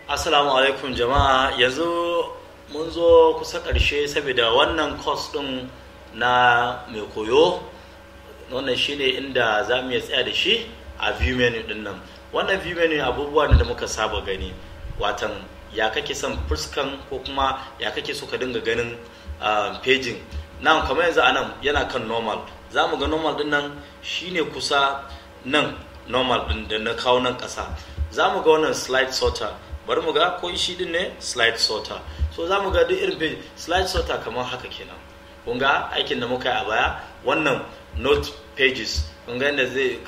Assalamu alaikum jama'a. Yanzu mun zo kusa ƙarshe saboda wannan course ɗin na mai koyo. Wannan shine inda za mu iya tsaya da shi a view menu ɗin nan. Wannan view menu abubuwa ne da muka saba gani, watan ya kake son fuskan ko kuma ya kake so ka dinga ganin paging nan. Kamar yanzu anan yana kan normal. Za mu ga normal ɗin nan shine kusa nan, normal ɗin da na kawo nan ƙasa. Za mu ga wannan slide sorter. Bari mu ga ko shi din ne slide sorter. So za mu ga duk irin page slide sorter kamar haka kenan. Kun ga aikin da muka yi a baya. Wannan note pages, kun ga yadda zai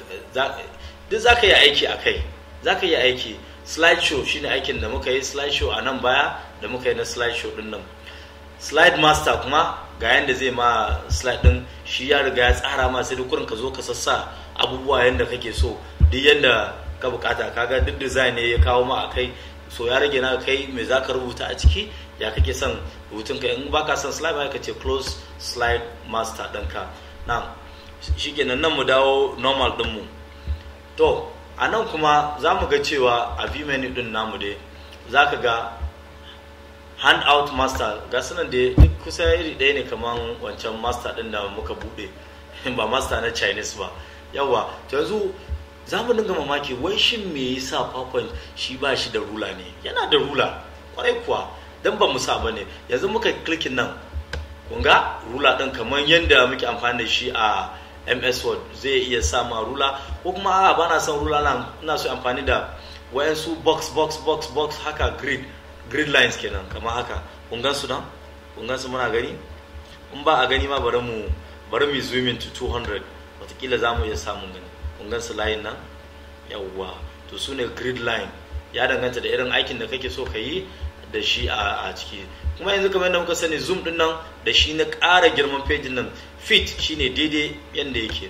duk za ka yi aiki a kai, za ka yi aiki. Slide show shine aikin da muka yi, slide show a nan baya da muka yi na slide show din nan. Slide master kuma ga yanda zai ma slide din. Shi ya riga ya tsara ma, sai duk ka zo ka sassa abubuwa yanda kake so, duk yanda ka bukata. Kaga duk design ne ya kawo ma a kai. So ya rage na kai, me za ka rubuta a ciki, ya kake son rubutun ka. In baka son slide ba, ka ce close slide master ɗinka na. Shikenan, nan mu dawo normal ɗinmu. To, a nan kuma za mu ga cewa a view menu ɗin namu dai za ka ga handout master. Ga sunan da duk kusa iri ɗaya ne, kamar wancan master ɗin da muka buɗe, ba master na Chinese ba. Yawa, to yanzu za mu dinga mamaki, wai shin me yasa PowerPoint shi ba shi da ruler ne? Yana da ruler kwarai kuwa, dan ba mu sa ba ne. Yanzu muka clicking nan, kun ga ruler ɗin kamar yadda muke amfani da shi a MS Word. Zai iya sa ma ruler, ko kuma a ba na son ruler na, ina so amfani da wayansu box box box box haka, grid lines kenan, kamar haka. Kun gan su nan? Kun gan su? Muna gani? In ba a gani ma, bari mu zoom in to 200, watakila za mu iya samun gani. Kun gan su layin nan? Yawwa, to su ne grid line. Ya danganta da irin aikin da kake so ka yi da shi a ciki. Kuma yanzu kamar yadda muka sani, zoom din nan da shi na ƙara girman page nan. Fit shine daidai yadda yake.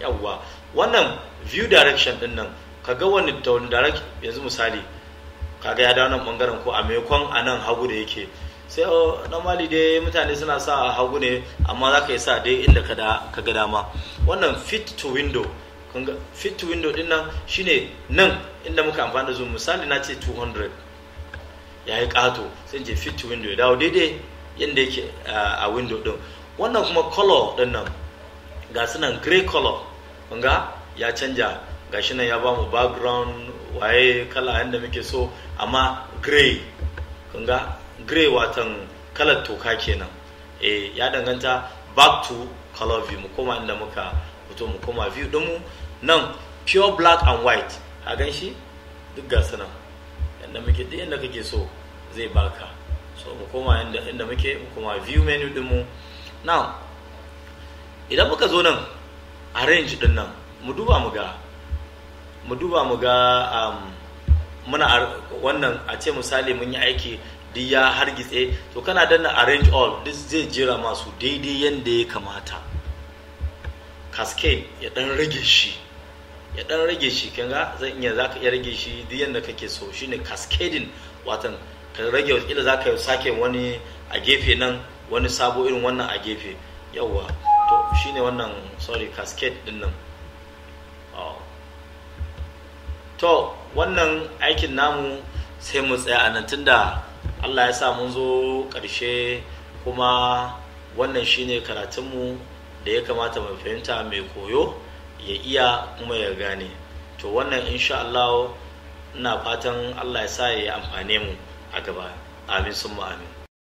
Yawwa, wannan view direction din nan, kaga wani ta wani direct. Yanzu misali, kaga ya dawo nan bangaren, ko a maimakon a nan hagu da yake. Sai normally dai mutane suna sa a hagu ne, amma za ka yi sa dai inda ka ga dama. Wannan fit to window, fit to window din nan shine nan inda muka amfani da zoom. Misali na ce 200, ya yi ƙato, sai ce fit to window, ya dawo daidai yadda yake a window din. Wannan kuma color din nan, ga su nan gray color. Kun ga ya canja, ga shi nan ya ba mu background waye kala yadda muke so, amma gray. Kun ga gray, watan kalar toka kenan. Eh, ya danganta. Back to color view, mu koma inda muka fito, mu koma view dinmu nan. Pure black and white, a gan shi duk ga su nan yadda muke, duk inda kake so zai baka. So mu koma inda muke, mu koma view menu dinmu. Now, idan muka zo nan arrange din nan, mu duba mu ga muna wannan, a ce misali mun yi aiki duk ya hargitse, to kana danna arrange all, duk zai jera masu daidai yadda ya kamata. Cascade, ya dan rage shi, ya dan rage shi. Kin ga zan iya, zaka iya rage shi duk yadda kake so. Shine cascading, watan ka rage, wakila zaka sake wani a gefe nan, wani sabo irin wannan a gefe. Yawwa, to shine wannan, sorry, cascade din nan. Oh. To wannan aikin namu sai mu tsaya a nan, tunda Allah ya sa mun zo ƙarshe. Kuma wannan shine karatunmu da ya kamata mu fahimta, mai koyo ya iya kuma ya gane. To wannan insha Allah ina fatan Allah ya sa ya amfane mu a gaba. Amin summa amin.